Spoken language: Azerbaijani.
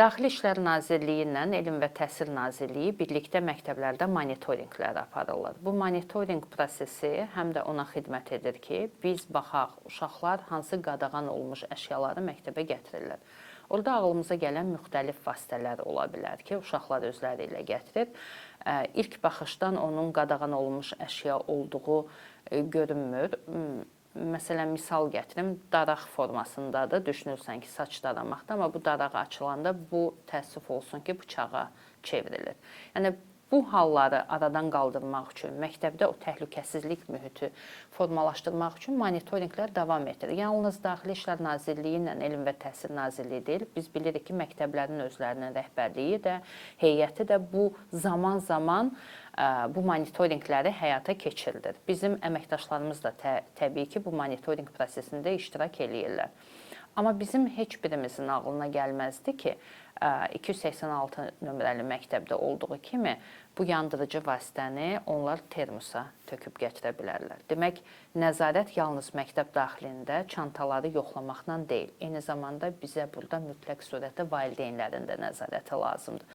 Daxili İşlər Nazirliyi ilə Elm və Təhsil Nazirliyi birlikdə məktəblərdə monitorinqlər aparırlar. Bu monitorinq prosesi həm də ona xidmət edir ki, biz baxaq, uşaqlar hansı qadağan olunmuş əşyaları məktəbə gətirirlər. Orada ağlımıza gələn müxtəlif vasitələr ola bilər ki, uşaqlar özləri ilə gətirir. İlk baxışdan onun qadağan olunmuş əşya olduğu görünmür. Məsələn, misal gətirim, daraq formasındadır. Düşünürsən ki, saç daramaqdır, amma bu daraq açılanda bu təəssüf olsun ki, bıçağa çevrilir. Yəni bu halları aradan qaldırmaq üçün, məktəbdə o təhlükəsizlik mühiti formalaşdırmaq üçün monitorinqlər davam etdirir. Yalnız Daxili İşlər Nazirliyi ilə Elm və Təhsil Nazirliyi deyil, biz bilirik ki, məktəblərin özlərinin rəhbərliyi də, heyəti də bu zaman-zaman bu monitorinqləri həyata keçirilir. Bizim əməkdaşlarımız da təbii ki, bu monitorinq prosesində iştirak eləyirlər. Amma bizim heç birimizin ağlına gəlməzdi ki, 286 nömrəli məktəbdə olduğu kimi bu yandırıcı vasitəni onlar termosa töküb gətirə bilərlər. Demək, nəzarət yalnız məktəb daxilində çantaları yoxlamaqla deyil, eyni zamanda bizə burada mütləq surətdə valideynlərin də nəzarəti lazımdır.